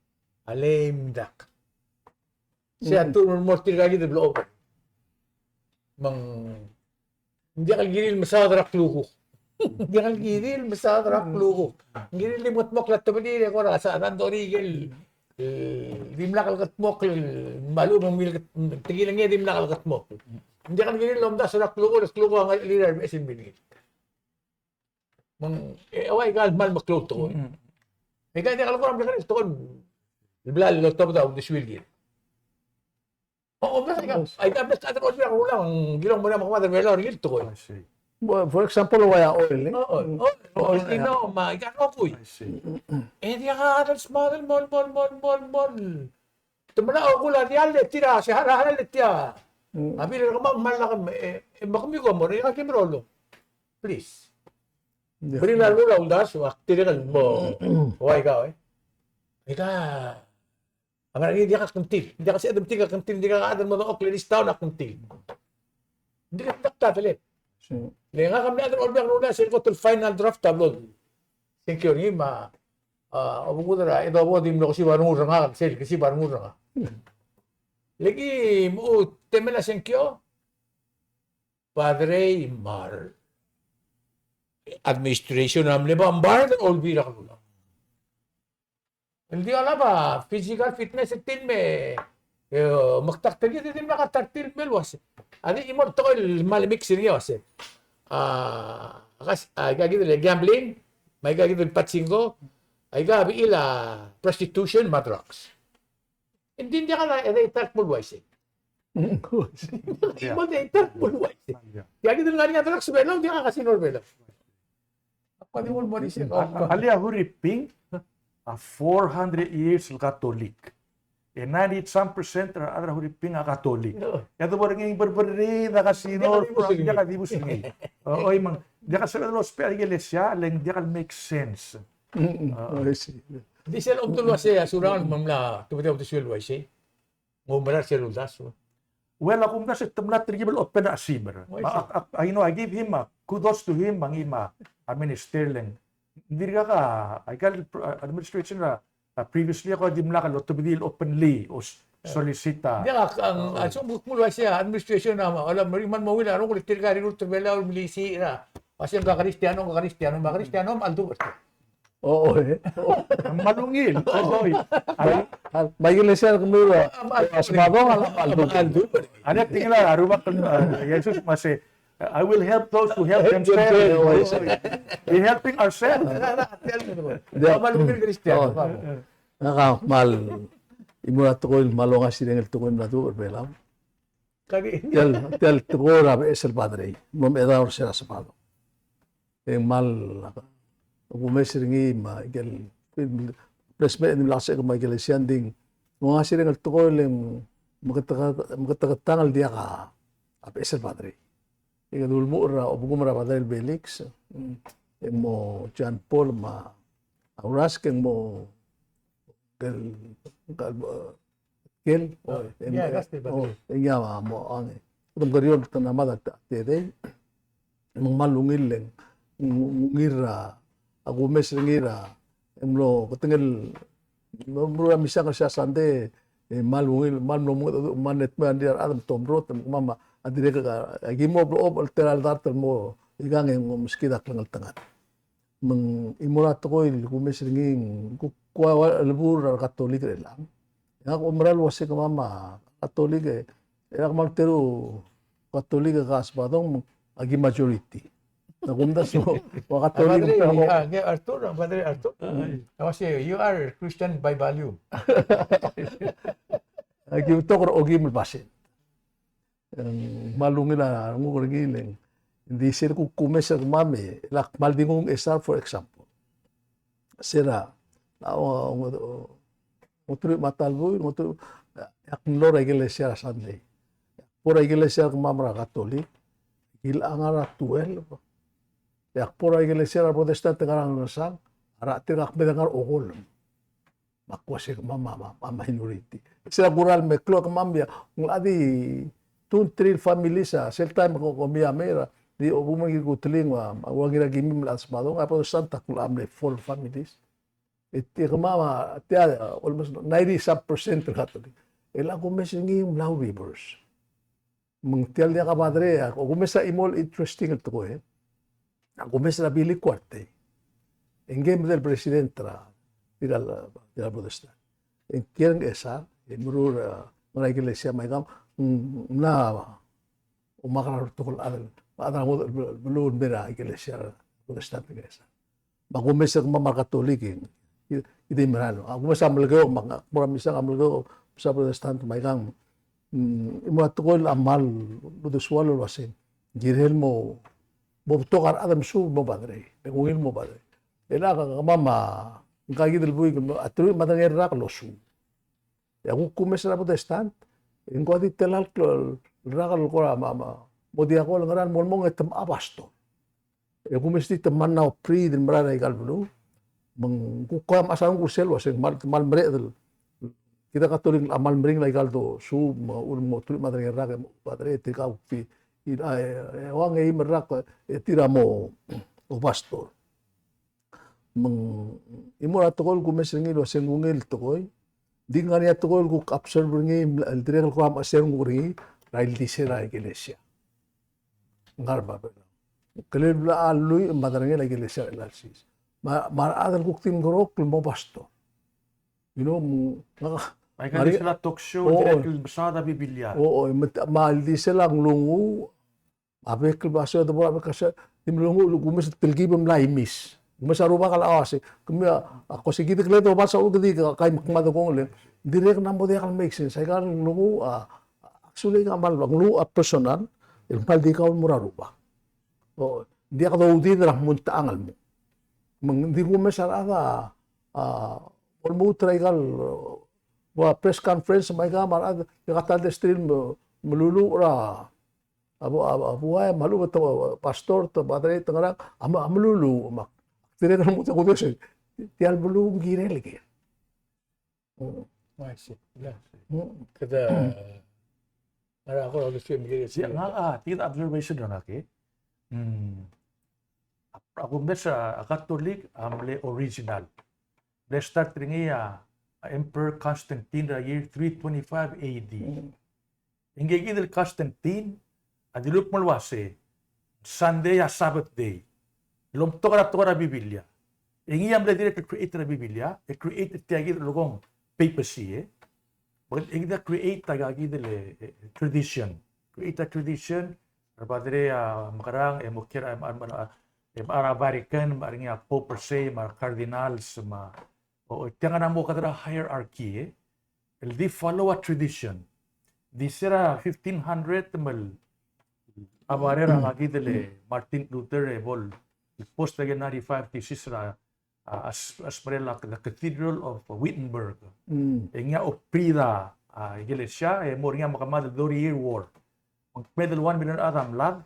a lame duck. Sei a term el mo er tirka kid el blechoel. Me ng diak el kirir el mesaod er a klukuk. Ng diak el kirir el mesaod er a klukuk. Ng kirir el di mengedmokl a tebedil e kora sa, a dang dorii el, el dimlak el kedmokl el, me a lechub e ng mle ked-, tekingel e dimlak el kedmokl. Ng diak el kirir el omdasu er a klukuk, el klukuk a ngerechelir a rebeches el milngit. Me ng, e, ua ika el kmal meklou el tekoi. Mm. E ika diak el kora mle kora el tekoi el bla loltobed a uldesuir kid. O, o, bla ika, a ika bla a chad er a Olbiil er a Kelulau, ng kirel mo er a mekemad er a Belau er ngii el tekoi. I see. Well, for example, ua ia oil, e? O, o, o, oil, you know, me a ika el rokui. I see. E diak a chad el smaod el mo, mo, mo, mo, mo. Te mla okul a diall e tir a, se harau a diall e tia. Mm. A bill er kemam me a lak e, e, me kemiu ko mo er ngii a ki merolung. Please. Yeah. Bring a rule a uldasu, ak dirrek el mo, ua ika, e. Ika, a mera ngii diak a kngtil, diak a sebeched el metik a kngtil, diak a chad el mo dengchokl er a list down a kngtil. Ng di kede ta el, e. Sure. Le ngak a mle chad er a Olbiil er a Kelulau, sel kot el final draft a blo el sengkio er ngii me a, a, obekul er a, e dobo di mlo kesib a rengul er ngak, sel kesib a rengul er ngak. Le ki mo temel a sengkio, Padre Imar administration a mle bar, bar er a Olbiil er a Kelulau. El di olab a physical fitness er tir me, e, mektak er tir, e dimlak a ta er tir el mle uase. A di chimo el tekoi el kmal mix er ngii a uase. A, kas-, a, ika kid el gambling, me a ika kid el pachinko, a ika bechil a prostitution, me a drugs. Ng di ng diak a, e, e ta el kmo el uaisei. Chimo el di ta el kmo el uaisei. Yeah. Ika kid el ngar er ngii a drugs er a Belau, ng diak a casino er a Belau. Ak di mo er isei. A, a, alii a Huriping, a four hundred years el Catholic. E ninety some percent er a rechad er a Huriping a Catholic. Oi. E a debo er ngii a berberrir a casino, diak a dibus er ngii. Oi, me ng, diak a sebeched el ousbech a ikelesia, le ng diak el make sense. Mm, mm. Oi, I see. Di sel omdasu el uaisei, a Surangel me ng mla, te bede omdasu el uaisei. Ng oumerang er sel uldasu. Well, a kumdasu e te mla telkib el open a chesimer. Oh, I see. Ma, a, a, I know, I give him a kudos to him, me ngii me a, a minister le ng. Ng dirkak a, a ika el pr-, a, administration er a, a previously a ko dimlak el otobedii el openly, o s-, solicit a. Ng diak a, a, a, so, kmo el uaisei a administration a, a, a, me ng kmal mo ungil a rokui el tirka el rirurt er a Belau el melisiich er a. Uase ng ka Kristiano, ng ka Kristiano, me a Kristiano me a ldu er tir. Oo, e. Ng kmal ungil. Oo, e. Bai, bai ikelesia el kmo a, a, a, Sabadong a, a, a, a, a, tia kid a rubak el, a, Jesus me a se, "I will help those who help themselves." Help themselves. We're helping ourselves. Ng kmal ungil Kristiano. Oo. Ngak a kmal, chimo er a tekoi el kmal ongasireng el tekoi el mla duubech er a Belau. Tia el, tia el tekoi er a beches el padre, mo mechedaol er se er a Sabadong. E ng kmal kumes er ngii me a ikel, press me e ng mla se me a ikelesia, ng di ng ongasireng el tekoi el ng meketeket-, meketeketang el diak a beches el padre. E kede ulemuchel er a obekum er a Padre el Felix, e ng mo John Paul me a Urask, e ng mo Kel, kel, kel, o, em, ia, e, Dusty, o, Dusty. Ia, mo, ang, e. Kede mkerior el kmo a mad a ta, tedei. Me ng kmal ungil e ng, ng, ungil er a, a kumes er ngii er a, e mlo, ketengel, mlo, mlo er a misang er se er a Sande, e, kmal ungil, kmal mlo mungil, kmal netmech a rengrir a rechad me te omrot, me kemam a dirrek a, a ki mo blechoel, el tela el dart el mo, ikang e ng omeskid a klengeltengat. Me ng chimo er a tekoi el kumes er ngii, ng kuk kuk ua, ua, lebur er a Katolik er chelechang. E ngak a oumera el uase kemam a Katolik e, e ak kmal teru Katolik e ke Sabadong, aki majority. Ng kumdasu, ua Katolik. Padre, me a, ah, nge Arthur, Padre Arthur. Ah. Uase, you are Christian by volume. Aki betok er a okeim el percent. Ng kmal ungil a renguk er ngii el, ng di sel kuk kumes er kemam e, el ak kmal di nguu a chesar, for example. Sel a, a, o, o, oteruich me a ta el buil, oteruich, e ak mlo er a ikelesia er a Sunday. Bo er a ikelesia er kemam er a Katolik, kilechang er a twelve. E ak bo er a ikelesia er a Protestant e ngar er a Ngesang, a rechad er tir a kmedengei er a okolem. Me ak uase kemam a, a, a minority. Sel kuk kmal meklou e kemam a, ng locha di two, three families a, sel taem e ko, kemiu a mei er a, di obu me ng kuk teling a, a, ua Ngirakimim el chad Sabadong, a Protestant a kuk locha mle four families. E tia kemam a, tia, a, almost ninety some percent er a Katolik. E a kumes er ngii a mla reverse. Me ng tia el diak a Padre, a, a kumes a chimo el interesting el tekoi, e. A kumes er a Billy Kuartei. E ngii a medal president er a, tirka el, tirka el Protestant. E ng kiei er a Ngesar, e meruul, a, ngar er a ikelesia me aikang, mm, ng mla, omak er a rebetok el chad, chad er a ngodech el beluu el mei er a ikelesia er a Protestant er a Ngesar. Me a kumes er kemam a re Katolik e, e di mera el. A kumes a Melekeok, me ak mo er a misang a Melekeok, mesa Protestant me aikang. Mm, e mo er a tekoi el kmal uldesuel el uasei, ng kirel mo, mo betok a rechad el mesuub el mo Padre, e ng ungil el mo Padre. E le kemam a, ngka kid el buik, a teruich me a tang el rak el losuub. E a kuk kumes er a Protestant, e ng ko di tela el rak el kora me a, me a, mo diakon el ngerang el mo el mong e te mla pastor. E kumes di te mla mla obriid el merael er aika el beluu. Me ng kuk ko a mechas a renguk er sel uasei ng kmal, kmal mereched el. Kid a Katolik a kmal meringel aika el dosuub, me a uchul me ng teruich me a tang el rak e mo Padre, tirka kuk di, e, e, ua ngeim el rak, e tir a mo, o pastor. Me ng, e mo er a tekoi el kumes er ngii el uasei ng ungil el tekoi. Di ngar er ngii a tekoi el kuk observe er ngii el dirrek el kora mechesang er ngii er a ildisel a ikelesia. Ngar er a Babelau. Kele bla a lluich me a tang er ngii a ikelesia er a Elalsis. Me a, me a rechad el kuk di mekerokl el mo pastor. You know, me ng, ngak a, aika el ildisel a talk show, o, dirrek el mesaod a Biblia. O, o, me a ildisel a nglunguuch, a bek el basio, de bo er a bek el basio, di mlunguuch el kumes el telkib e mla imis. Kumes a rubak el uasei, kemiu a, a, ko se kid a kle doba el saul kid a kai me kmad a kongel e, dirrek el ng mo diak el make sense. Aika el nglunguuch a, actually a kmal nglunguuch a personal, el kmal di kau el mo er a rubak. O, diak doudid er a mong, techang el mong. Me ng di kumes a rechad a, a, mo lmuut er aika el, ua press conference me aika me a rechad, e ka ta el desterir el me, meluluuch er a, a bu-, a, a buai, me a lechub e te pastor, te padre, te ngerang, a me, a meluluuch, me ak dirrek el lmuut e kudesei, tia el beluu ng kirel ker. Mm. I see. Yeah. Mm. Kede, ngera ko er a uldesuel me kirel. Yeah, ngak a, tia el observation er ngak e. Mm. A, a kumes a, a Katolik a mle original. Mle start er ngii a, a Emperor Constantine er a year three twenty-five A D. Mm. E ngii kid el Constantine a dilu el kmo el uase Sunday a Sabbath day. El omtok er a tekoi er a Biblia. E ngii a mle dirrek el create er a Biblia, e create er tia kid el kmo papacy, e. But e kid a create a kid el, e, tradition. Create a tradition, er a padre a mekerang, e mo kiei er a, a, a, a Vatican, me a re ngii a Pope per se, me a re cardinals, me a, o, o, tiang a mo kede er a hierarchy, e. El di follow a tradition. Di se er a fifteen hundred me a barrel er ngii kid el Martin Luther e bo el post er a ninety-five thesis er a, a, a s-, a smecher er a Cathedral of Wittenberg. Mm. E ngii a obriid a, a, ikelesia, e mo er ngii a mekemad el thirty year war. Me ng kmeed el one million a chad a mlad,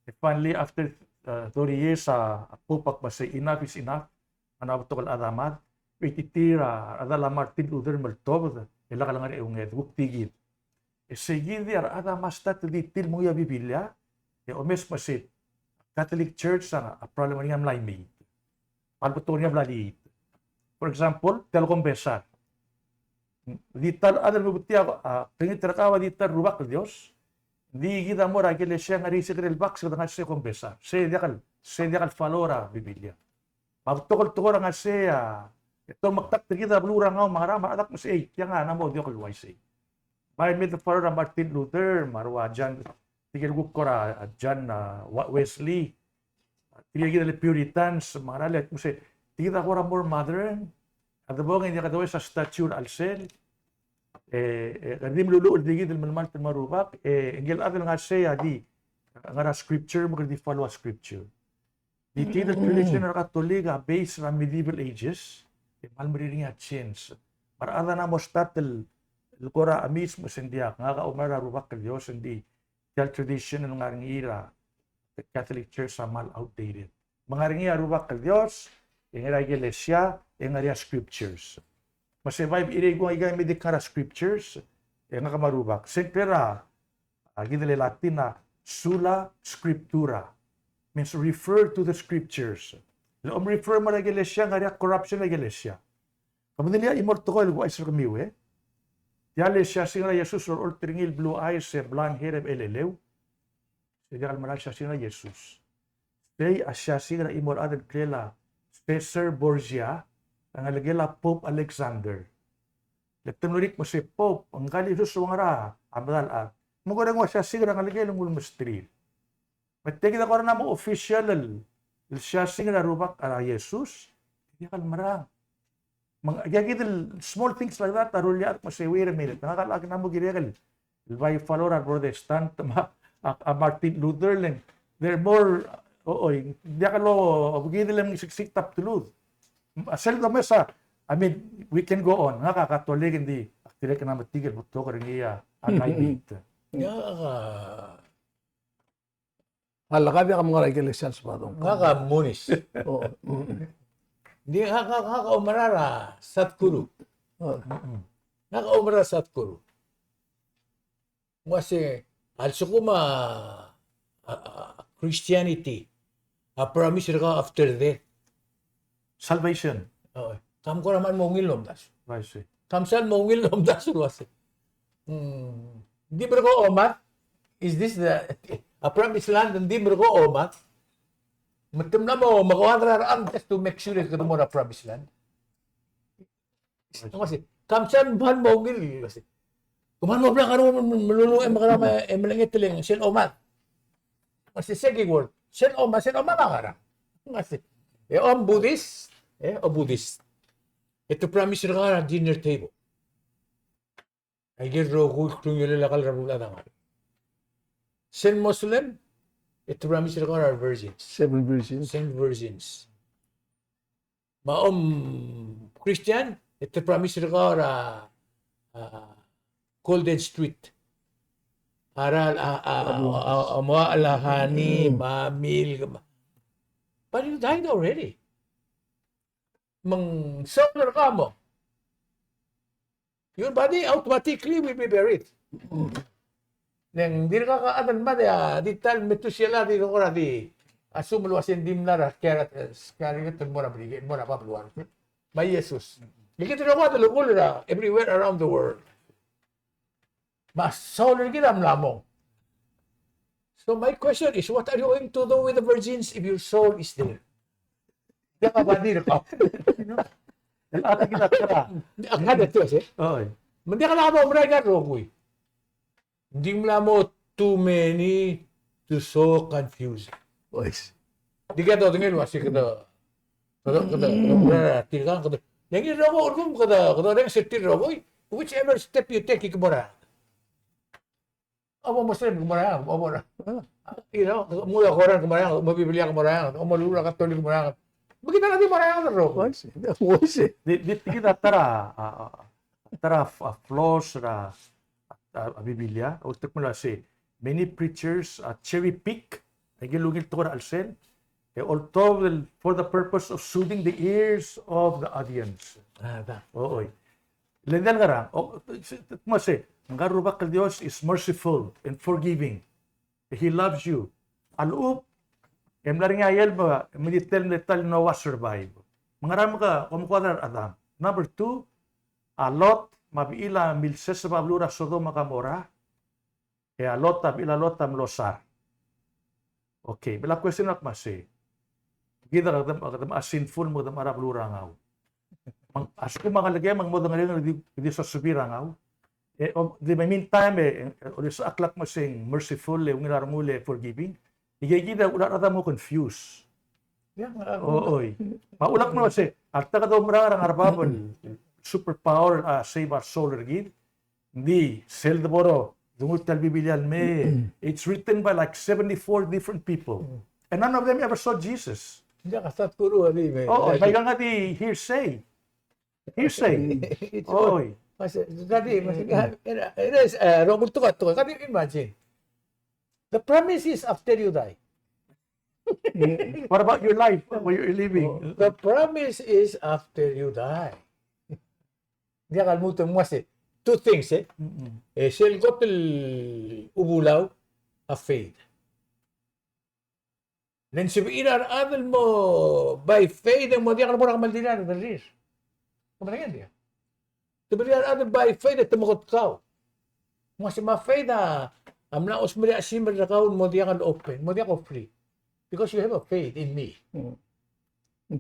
e finally after, uh, thirty years a, a Pope a kmo sei enough is enough, ng mla betok el chad a mad, e tir a rechedal a Martin Luther me ltobed, e lak lengar er a eunged, kuk di kid. E sei kid a rechad a mla start di tir el menguiu a Biblia, e omes me sei Catholic Church a, a problem er ngii a mla imiit. Me a le betok er ngii a mla liit. For example, tia el confessor. Di ta el chad el mo betik a, a, klengit er kau a di ta el Rubak el Dios. Di kid a mo er a ikelesia e ngar er ngii a secret box e kede ngar er sei el confessor. Sei diak el, sei diak el follow er a Biblia. Me a betok el tekoi er a ngar er sei a, E te omektak er kid a beluu er a Ngau me a ngerang, me a rechad a kmo se, ei, tiang a mo diak el uaisei. Bai mei el follow er a Martin Luther, me a rua John, tirke el kuk kora, a, John, a, Wa-, Wesley, tirke el kid el Puritans, me a ngerang, le kmo se, tirke el kid a kora more modern, a debong e ng diak domes a statue er a chelsel, e, e, ng di meluluuch el di kid el melemalt el mo er a Rubak, e, ngike el chad el ngar sei a di, ngar er a scripture, me kede di follow a scripture. Di tia el tradition er a Katolik a base er a medieval ages, e kmal meringel a change. Me a rechad a mo start el, el kora chemiis me se ng diak, ngak a oumera er a Rubak el Dios, ng di tia el tradition el ngar er ngii er a Catholic Church a kmal outdated. Me ngar er ngii a Rubak el Dios, e ngar er a ikelesia, e ngar er ngii a scriptures. Me se bai irei kung, aika me di ngar er a scriptures, e ngak me a Rubak. Se ng kora, a, kid el Latin a sola scriptura, means refer to the scriptures. Le om refer me er a ikelesia, ngar er ngii a corruption er a ikelesia. Ke medengei a chimo el tekoi el kuchais er kemiu, e? Tia el siasing er a Jesus el olecholt er ngii el blue eyes, e blonde hair, e beleleu. Se diak el mera el siasing er a Jesus. Sei a siasing er a chimo el chad el ngklel a Caesar Borgia, a ngelekel a Pope Alexander. Le te mlo er ngii el kmo se Pope, ngka el Jesus a ngera a medal chad. Me ng kora nguu a siasing er a ngelekel el nguu el mesterir. Me tia kid a kora mo official el, el siasing er a Rubak er a Jesus, diak el mera. Me ng, tia kid el small things like that a rullii a chad el kmo se, wait a minute, ngak a lak mo kirek el, el bai follow er a Protestant, me a, a, a Martin Luther, le ng, they're more, o, oi, diak el, o, kid el msiksik a bdelud. A sel domes a, I mean, we can go on. Ngak a Katolik, ng di, ak dirrek el metik el betok er ngii a, a, ngak a, a lak a diak a mngar er a ikelesia el Sabadong. Ngak a Monis. O. Ng di ngak, ngak, ngak a oumera er a Sadhguru. O. Ngak a oumera er a Sadhguru. Ng uase, a lsekum a, a, a, Christianity a promise er kau after death. Salvation. O, kam kora kmal mo ungil el omdasu. I see. Kam sal mo ungil el omdasu el uase, hmm, ng di merekong a omad? Is this the, a promised land, ng di merekong a omad? Me te mla mo, me ko other around just to make sure e kede mo er a promised land. Ng uase, kam sal kmal mo ungil, uase. Kmal mo blak a rengum el meluluuch e mekerang e melenget el ng sel omad. Ng uase, second word, sel omad, sel omad a ngerang. Ng uase, e om Buddhist, e, o Buddhist, e te promise er kau a dinner table. Aike el rokui el klungiolel a kall er a beluulechad a ngar. Sel Muslim, e te promise er kau a virgins. Seven virgins. Seven virgins. Me a om Christian, e te promise er kau a, a, Golden Street. A rechad a, a, a, a, a mo a honey, me a milk, me a, but you died already. Me ng soul er kau a mo. Your body automatically will be buried. Le ng dirkak a chad el mad e a di ta el Metusela a di kora di assume el uase ng di mla er a Scar-, Scarlet el mo er a Brige-, el mo er a Babeluar. Me a Jesus. E kid el rokui a delekull er a everywhere around the world. Me a soul er kid a mla mong. So my question is, what are you going to do with the virgins if your soul is there? Diak a body er kau. El chad er kid a ta er a. Ak kede tia se. Oi. Me ng diak a lebo merael a rokui. Ng di mla mo too many to so confusing. Ois. Di kede dodengei el uase kede, kede, kede, kede, tirkang kede. Ng di rokui, kede, kede orrenges er tir el rokui. Whichever step you take, ke mo er a. Obo Muslim, ke mo er a, obo er a. You know, mo Korean, ke mo er a, mo Biblia, ke mo er a, mo lulu er a Katolik, ke mo er a. Me kid a di mo er a, rokui. Ois. Ois. Di, di, di kid a ta er a, a, a, ta er a f-, a flaws er a, a, a Biblia, a ultekmo el uase, many preachers a cherry pick, aike el ungil tekoi er a chelsel, e oltobed el, for the purpose of soothing the ears of the audience. Ah, da. O, oi. Le ng diak el ngerang, o, se, se, mo se, ngka el Rubak el Dios is merciful and forgiving. He loves you. A lechub, e mla er ngii a ielb me, me di tel, mle ta el Noah survive. Me ngera me ke, kom kuadra er a Adam. Number two, a Lot, me a bechil a milseseb a beluu er a Sodom me a Gomorrah. E a Lot, a bechil a Lot a mlo sar. Okay, me a question a kmo se, kid a kede, kede mo sinful me kede mo er a beluu er a Ngau. Me ng, a lsekum a ngelekem a ng mo dengerenger e di, di sosubii er a ngau. E, o, di me meantime, e, e, olsisechakl el kmo se ng merciful, e ungil a rengul, e forgiving. Ikei kid a uchul a rechad a mo confuse. Yeah, uh, o, oi. Me a uchul a kmo se, a lta kede oumerang er a ngar er a bab el superpower a save our soul er kid. Ng di sel debo er a, donguu tia el Biblia el mei, it's written by like seventy-four different people. And none of them ever saw Jesus. Diak a start kuru a di me. O, oi, me ikang a di hearsay. Hearsay. It's all. Oi. Mas, kadi, mas, it is, uh, rokui el tekoi, tekoi. Kadi, imagine. The promise is after you die. What about your life? What you're living? The promise is after you die. Diak a lmuut el mo uase two things, e. E sel kot el ubulau a faith. Le ng sebechir a rechad el mo by faith e mo diak el mo er a kemeldiil er a rengrir. Ke medengei a diak? Te sebechir a rechad el by faith e te mo kot kau. Mo se me a faith a, a mla osmerii a simer er kau el mo diak el open, mo diak el free. Because you have a faith in me.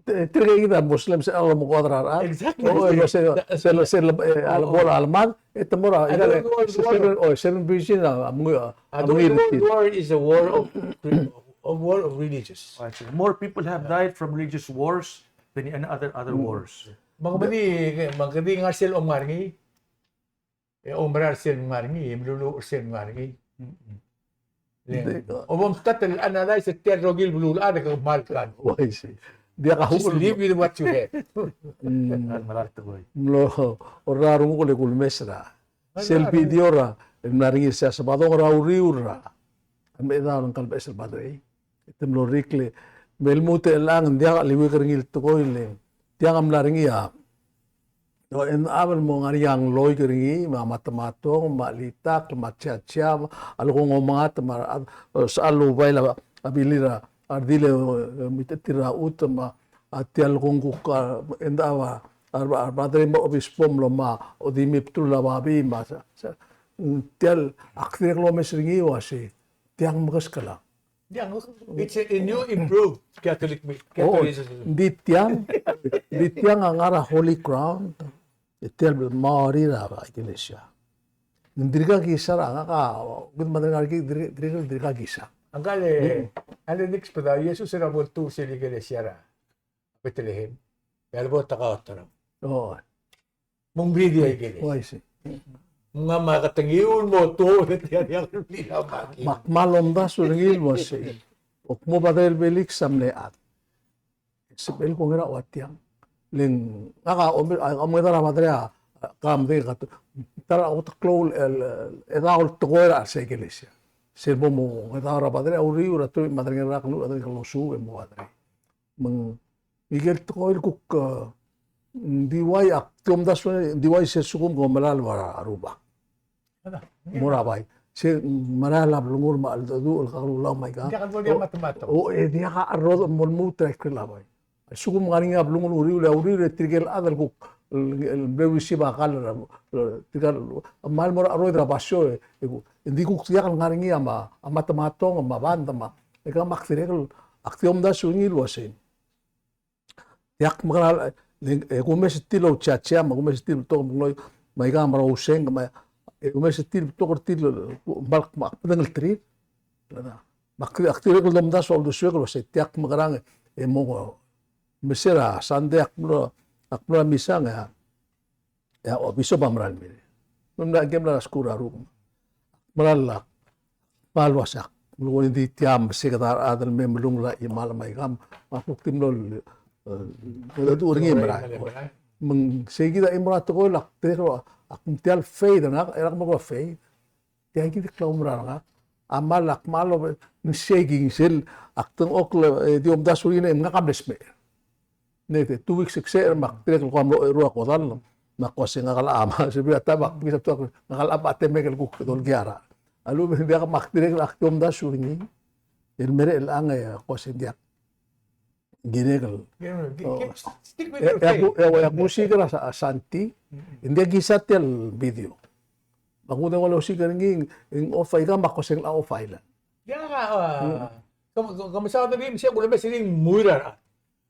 Tirke kid a Muslim se a lomekoad er a rechad. Exactly. O, e, se, se, se, e, a lebo er a lemad, e te mo er a, a, e, seven, o, seven virgin a, a, a, a war is a war of, of war of religious. More people have died from religious wars than in other, other wars. Me ke di, me ke di ngar sel omngar er ngii. E oumera er sel ngar er ngii, e meluluuch er sel ngar er ngii. Le, obomtechei el analyze er tia el rokui el beluulechad e ke kmal kan. Uaisei. Diak a, just live with what you have. Mlo, orra renguk el kulemes er a sel video er a, el mla er ngii er se a Sabadong er a uriul er a, a mechedau el ngka el beches el Padre. E te mlo rirellii, me lmuut el chelechang e ng diak a liuekl er ngii el tekoi le, tiang a mla er ngii a, o, e ng, a bo el mo ngar er ngii a ngloik er ngii, me a matematong, me a chelitakl, me a chiachia, me a lekong omengat, me a, o, sel loubail a, a bilir a, a redil e, e, mitechetir a chutem, me a tia el lekong kuk, a, e ng, a, a, a, a Padre me a obispo mlo me a, o, di mibtul a babii, me a, se, se, tia el, ak dirrek el omes er ngii el uase, tiang mekeskel a. Tiang, it's a, a new improved Catholic mi-, o, Catholicism. Di tiang, di tiang a ngar er a holy ground, e tia el maurir a ikelesia. Ng dirkak kisa er a, ngak a, kid me a dengar er kid, dirk-, dirk-, dirkak kisa. Ngka el, a le next peda, Jesus er a bo ltuu er sel ikelesia er a Bethlehem. E a lebo tekaoterau. O. Me ng bidii a ikelesia. O, I see. Ng ngar me a ketengiul mo tuobed er tia el blil a maki. Me ak kmal omdasu er ngii el uase, ok, mo Padre Felix a mle chad. Sebechel kongei er a ua tiang. Le ng, ngak a, ome-, a, omengedau er a Padre a, a, ka medengei a, ta er a oteklou el, el, el, edaol tekoi er a sel ikelesia. Sel bo mongedau er a Padre a uriul er a teruich me a tang el rak el ngar er a klosukau e mo Padre. Me ng ikel tekoi el kuk, e, ng di uai ak di omdasu, ng di uai sel lsekum ke omelai el mo er a Rubak. Mo er a bai. Se mera el blengur me a cheldecheduch el kakelulau me aika. Diak el bo diak a, o, matematong. O, e diak a cherrodech el mo lmuut er a ikrel a bai. A lsekum ng ngar er ngii a blengur el uriul, e a uriul e tirke el chad el kuk, el, el mle receive a kall er a, tirke el, kmal mo er a cheroid er a basio, e, e, ng di kuk diak el ngar er ngii a ma, a matematong, me a band, me a, e kemam ak dirrek el, ak di omdasu er ngii el uase. Diak mekerang, e, e kumes er tir el ouchiachia, me kumes er tir el betok el ngloik, me aika me a rouseng, me, e kumes er tir el betok er tir el, me ak, me ak medengelterir. Me ak, ak dirrek el domdasu a uldesuek el uase tiak mekerang, e mo, me se er a Sunday ak mlo, ak mlo er a misa e a, e a, o, bishop a mera el mei. Me mla, ngke mla er a skuul er a Rubak. Mera el, mera el uase ak mlo, ng di tia me se kede a rechad el me melungel a chimal me aika, me ak kuk di mlo, e, e, cheldecheduch er ngii mera. Me ng se kid a chimo er a tekoi el ak, te, ak, ak tia el faith, ngak, e ak mo er a faith. Tia kid a klaumerang er ngak. A kmal, a kmal, ng shaking sel, ak dengchokl, e, di omdasu er ngii, e ngak a mle smecher. Ng di two weeks e ak secher me ak dirrek el ko mlo eru a kodall, me ak ko se ngak a locha me, se bia ta me ak bikis a betok, ngak a locha me a temek el kuk dolkiara. A lechub e ng diak me ak dirrek el ak di omdasu er ngii, el merek el chelechang e ko se ng diak. Dirrek el. Stick with your faith. E a ku-, e a ku-, e a kusiik er a Sa-, Santi, ng diak kisa tia el video. Me a kuk di nguu el osiik er ngii, ng off aika me ak ko se ng locha off a ilan. Ia, a, ke, ke, ke mesaod er ngii, me se kulemes er ngii ng mui er a rechad.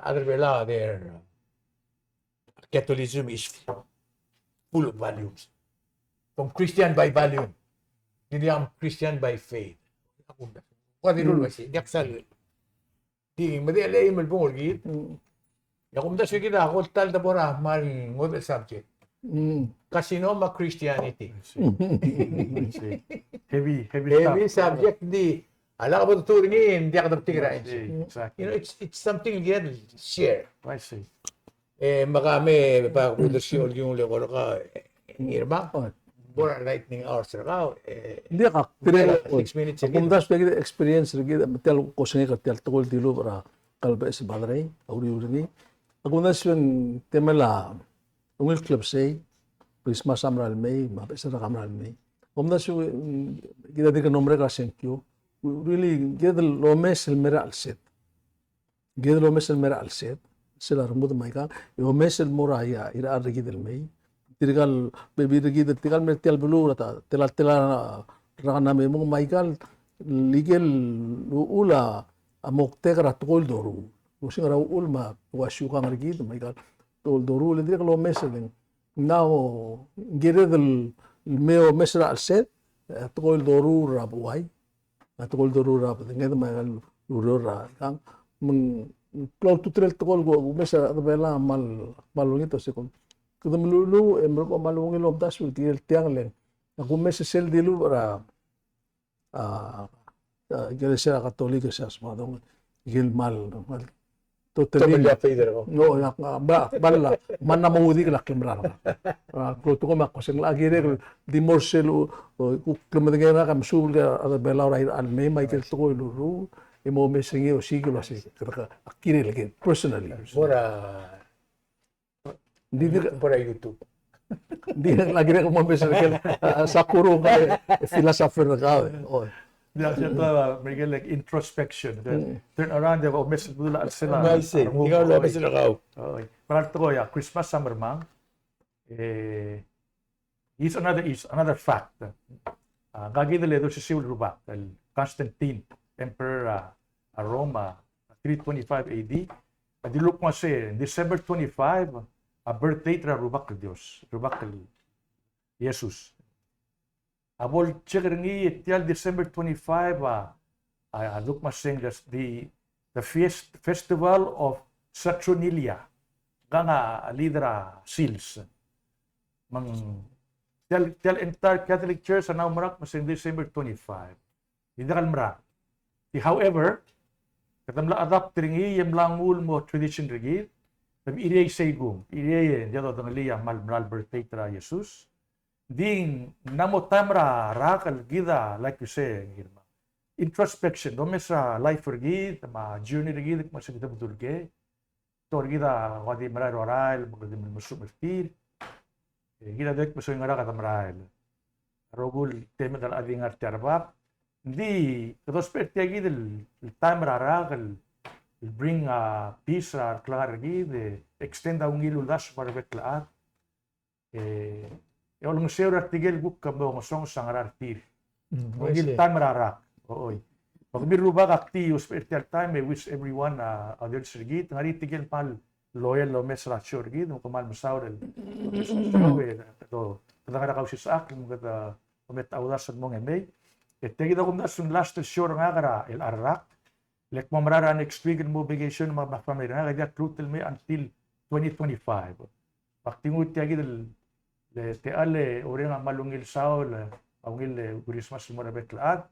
uh, other way around there, uh, Catholicism is full of volumes. From Christian by volume. Di, di, I'm Christian by faith. What do you say? Diak sal. Di, me di le email bong kid. Mm. Ia kumdasu e kid a kot el ta el de bo er a kmal ngodech el subject. Mm. Casino me a Christianity. I see. Heavy, heavy Heavy stuff. Subject, di. A lak bo detuu er ngii, ng diak debetik er a. I see. Exactly. You know, it's, it's something you can share. I see. E, me ka me, ba, kuk odersii a olkiung el eko er kau, e, Ngirmang. Oh. Bo er a lightning hours er kau, e, ng diak a, tirke, six minutes. Ak omdasu e kid a experience er kid, me tia el kosengek er tia el tekoi el dilubech er a Kalbes Badrei, a uriul er ngii. Ak omdasu e ng temel a ungil klebesei, Christmas a mera el mei, me a beches el rak a mera el mei. Ak omdasu e, mm, kid a dirk el mo merek er a sengkio. Really, kid el omes el mei er a chelsed. Kid el omes el mei er a chelsed, sel lemud me aika, e omes el mo er a, a, irechar er kid el mei. Tirka el bebil er kid, tirka el mei er tia el beluu, er a ta, tela, tela, a, rak a mei me ng me aika el, ikel uchul a, a moktek er a tekoi el doruul. Osengel er a uchul me a ua siukang er kid, me aika el tekoi el doruul, e dirrek el omes el ng. Ng kired el mei omes er a chelsed, e, tekoi el doruul er a buai. A tekoi el doruul er a bedenged me a ureor er a ikang. Me ng klou a ultutelel el tekoi el ku, kumes a rechad er a Belau a kmal, kmal ungil a sekul. Kede meluluuch e merekong e kmal ungil el omdasu el kirel tiang le. Ak kumes sel dilubech er a, a, a, ikelesia er a Katolik, e se a smadong, ikel kmal, kmal Totally. Totally a faith er kau. No, ia, a, ba, ba la, me ng mo udik el klemera er kau. A, klou a tekoi me a kosengel a kirek el di mo er sel, o, kuk klemedengei er ngak e mesuub el kid a rechad er a Belau er a irechar el mei me aike el tekoi el ureor, e mo omes er ngii e osiik el uasei, kede ka, a kirel el kirel, personally. Bo er a Ng di, di, bo er a YouTube. Ng di, ng kirek el mo omes er ker, a, Sakura, e, philosopher er kau, e. O. Ng di, a, se ta, a, me aike el, like, introspection. Mm. Turn around, e omes el bedul a chelsel a, I see. A, di kau el omes er kau. O, e. Mera el tekoi a Christmas a mermang. E, It's another, it's another fact. A, ngka kid el edei er sisiu el rubak, el Constantine, Emperor, a, a Rome, a, three twenty-five A D. A dilu el kmo se, December twenty-five, a birthday er a Rubak el Dios, Rubak el Jesus. A bo el check er ngii e tia el December twenty-five, a, a, a dilu el kmo se ng the, the fest-, festival of Saturnalia. Ngka a leader er a sils. Me ng tia el, tia el entire Catholic Church a mla oumerang el kmo se ng December twenty-five. Ng diak el mera. Di, however, kede mla adapt er ngii e mla nguu el mo tradition er kid. Te mechiriei sei kung, mechiriei e ng diak dodengelii a kmal mera el birthday er a Jesus. Ng di ng mla mo taem er a rak el kid a, like you say, Ngirmang, introspection, domes er a life er kid, me a journey er kid, me a se kid a bedul kid. Tor kid a ua di merael er a rael, me kede di mesuk er tir. E, kid a dirrek el mesulang er a kede merael. A rokui el temed el chad el ngar tia el bab. Ng di, kede ousbech er tia kid el, el taem er a rak el, el bring, a, peace er a klengar er kid, e, extend a ungil uldasu me a rebek el chad. E, e olengeseu er tirke el kuk mo ngesonges a ngerang er tir. Mm, ungil taem er a rak. Oi. Me kemiu el rubak, ak di ousbech er tia el taem e wish everyone, a, a audience er kid, ngar er ngii tirke el kmal loyal el omes er a show er kid, me kmal mesaul el omes er a show, e, kede, kede ngar er a Kausisechakl, me kede, kede omes a uldasu el mong e mei. E tia kid a kumdasu el last el show er ngak er a, el rak. Le kmo merael er a next week el mo vacation me a family er ngak, e diak kluut el mei until twenty twenty-five. Me ak di nguu tia kid el, le techall e oureng a kmal ungil saul, a ungil Christmas el mo er a bek el chad.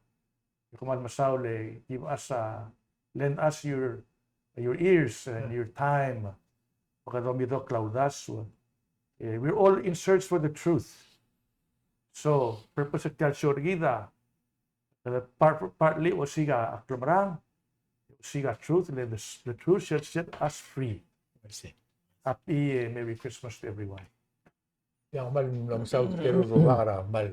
E kmal mesaul e give us a, lend us your, your ears and your time. Me kede omidokl a uldasu. E, we're all in search for the truth. So, purpose er tia el show er kid a, e, part-, partly osiik a klemerang, osiik a truth, le the, the truth shall set us free. I see. Happy, e, Merry Christmas to everyone. Ia, kmal mesaul tirke el rubak er a kmal